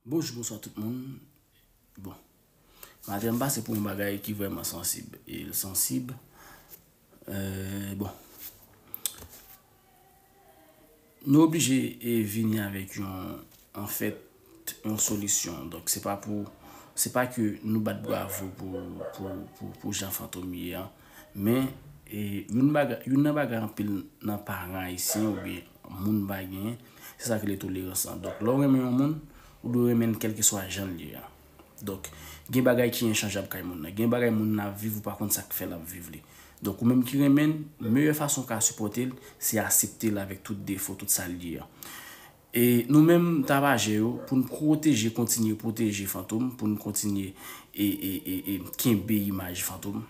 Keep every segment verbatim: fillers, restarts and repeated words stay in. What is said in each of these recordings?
Bonjou, bonswa tout moun. Bon, maten m pase pou yon bagay ki vrèman sansib. E l sansib, euh, bon, nou oblije e vini avèk yon, anfèt, yon solisyon. Donk, se pa pou, se pa ke nou bat bravo pou, pou, pou, pou jan Fantom ye a. Men, e, youn bagay, youn nan bagay anpil nan paran ayisyen oubyen moun pa genyen, se sa k rele tolerans lan. Donk, lè w renmen yon moun, ou dwe renmen l kèlkeswa jan l ye a. Donk, gen bagay ki enchanjab kay moun nan. Gen bagay moun nan ap viv, ou pa konn sa k fè l ap viv li. Donk, ou menm ki renmen l, meyè fason w ka sipòte l, se aksepte l avèk tout defo, tout sa l ye a. E nou menm, Tapajè yo, pou n pwoteje, kontinye pwoteje Fantom, pou n kontinye e, e, e, e kenbe imaj Fantom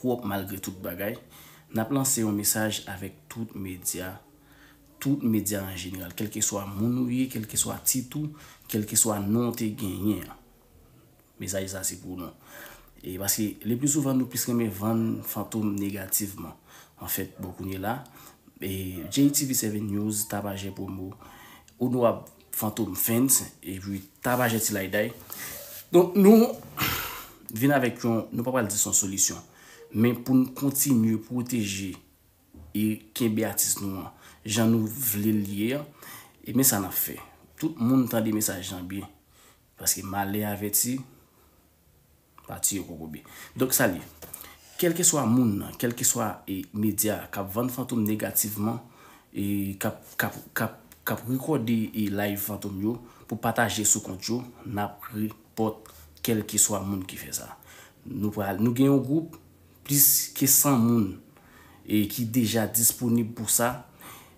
pwòp malgre tout bagay, n ap lanse yon mesaj avèk tout medya, tout medya an jeneral, kèlkeswa moun ou ye, kèlkeswa tit ou, kèlkeswa non w te genyen an. Mesaj sa se pou nou. E paske le pli souvan nou plis renmen vann Fantom negativman. Anfèt, bon, kounye la, e J T V seven News, Tapajè Promo, Onorab Fantom Fans, epi Tapajè Ti Layday. Donk, nou vin avèk yon, nou pa pral di se yon solisyon, men pou n kontinye pwoteje e kenbe atis nou an, jan nou vle l ye a, e men sa n ap fè. Tout moun tande mesaj lan byen, paske malè avèti pa tiye kokobe. Donk, sa l ye. Kèlkeswa moun nan, kèlkeswa, e, medya k ap vann Fantom negativman, e, k ap, k ap, k ap, k ap rekòde, e, live Fantom yo pou pataje sou kont yo, n ap repòt kèlkeswa moun ki fè sa. Nou pral, nou gen yon gwoup, plis ke san moun, e, ki deja disponib pou sa.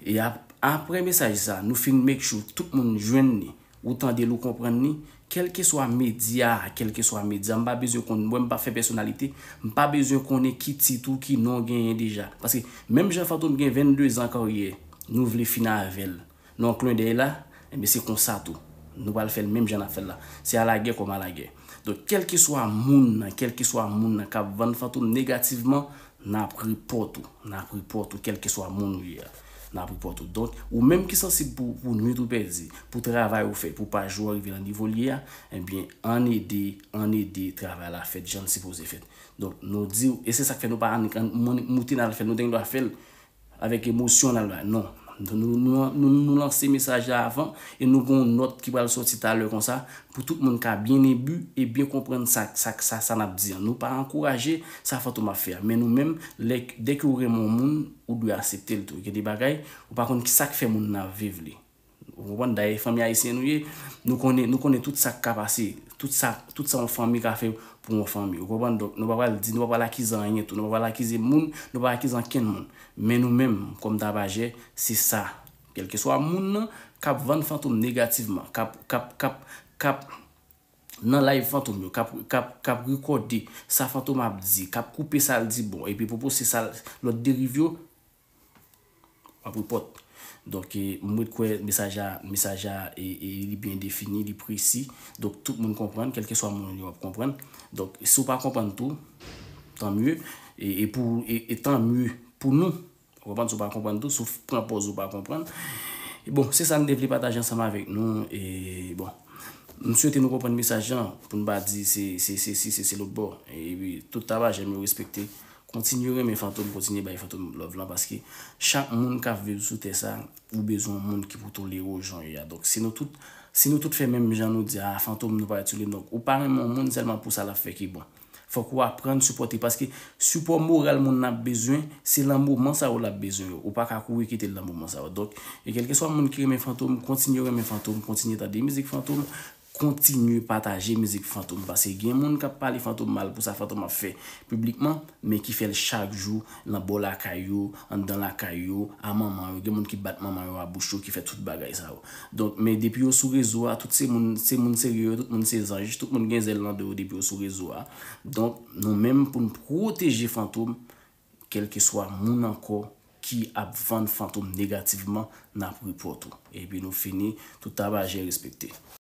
E ap-, apre mesaj sa, nou fin make sure tout moun jwenn li. Ou tande l, ou konprann li. Kèlkeswa medya, kèlkeswa medya, m pa bezwen konn, mwen m pa fè pèsonalite, m pa bezwen konnen ki tit ou, ki non w genyen deja. Paske menm jan Fantom gen vennde zan karyè, nou vle fin avè l nan yon klen dèy la, ebyen se konsa tou. Nou pral fè l menm jan n ap fè l la. Se alagè kòm alagè. Donk, kèlkeswa moun nan, kèlkeswa moun nan k ap vann Fantom negativman, n ap repòt ou. N ap repòt ou, kèlkeswa moun ou ye a. N ap repòt ou. Donk, ou menm ki sansib pou, pou nwit ou pèdi, pou travay ou fè, pou paj ou rive nan nivo l ye a, ebyen, ann ede, ann ede travay la fèt jan l sipoze fèt. Donk, nou di w, e se sa k fè nou pa annik, annik moute n al fè l, nou te gen dwa fè l avèk emosyon n al bay. Non. Nou, nou, nou, nou, nou lanse mesaj la avan e nou gen yon nòt ki pral sòti talè konsa pou tout moun ka byen ebi e byen konprann sa, sa, sa, sa n ap di an. Nou pa ankouraje sa Fantom ap fè a. Men nou menm, lè, dèke w renmen yon moun, ou dwe aksepte l tou. Gen de bagay, ou pa konn ki sa k fè moun nan ap viv li. Ou konprann? Dayè, fanmi ayisyen nou ye, nou konnen, nou konnen tout sa k ka pase, tout sa, tout sa yon fanmi ka fè pou yon fanmi. Ou konprann? Donk, nou pa pral di, nou pa pral akize anyen tou. Nou pa pral akize moun, nou pa pral akize ankenn moun. Men nou menm, kòm Tapajè, se sa. Kèlkeswa moun nan k ap vann Fantom negativman, k ap, k ap, k ap, k ap nan live Fantom yo, k ap, k ap, k ap rekòde sa Fantom ap di, k ap koupe sa l di bon, epi pou poste sa l, lòt deriv yo, w ap repòt. Donk, e, m ret kwè mesaj a, mesaj a, e, e, li byen defini, li presi. Donk, tout moun konprann, kèlkeswa moun yo ap konprann. Donk, si w pa konprann tou, tan mye. E, e pou, e, e tan mye pou nou. Ou konprann, si w pa konprann tou, si w pran pòz ou pa konprann. E bon, se sa n te vle pataje ansanm avèk nou. E bon, m swete nou konprann mesaj lan, pou n pa di se, se, se, se, se, se lòt bò. E wi, tout Tapajè m yo respekte. Kontinye renmen Fantom, kontinye bay Fantom love lan, paske chak moun k ap viv sou tè sa, ou bezwen yon moun ki pou tolere w jan w ye a. Donk, si nou tout, si nou tout fè menm jan nou di, a, Fantom, nou pa ret sou li, donk, ou pa renmen yon moun sèlman pou sa l ap fè ki bon. Fòk ou aprann sipòte, paske sipò moral moun nan ap bezwen, se lan moman sa yo l ap bezwen yo. Ou pa ka kouri kite l lan moman sa yo. Donk, e kèlkeswa moun ki renmen Fantom, kontinye renmen Fantom, kontinye tande mizik Fantom, kontinye pataje mizik Fantom, paske gen moun k ap pale Fantom mal pou sa Fantom ap fè piblikman, men ki fè l chak jou, lan bò lakay yo, anndan lakay yo, a manman yo. Gen moun ki bat manman yo a bouch yo, ki fè tout bagay sa yo. Donk, men depi yo sou rezo a, tout se moun, se moun serye yo, tout moun se zanj, tout moun gen zèl nan do yo depi yo sou rezo a. Donk, nou menm pou n pwoteje Fantom, kèlkeswa moun ankò ki ap vann Fantom negativman, n ap repòt ou. Epi nou fini, tout Tapajè respekte.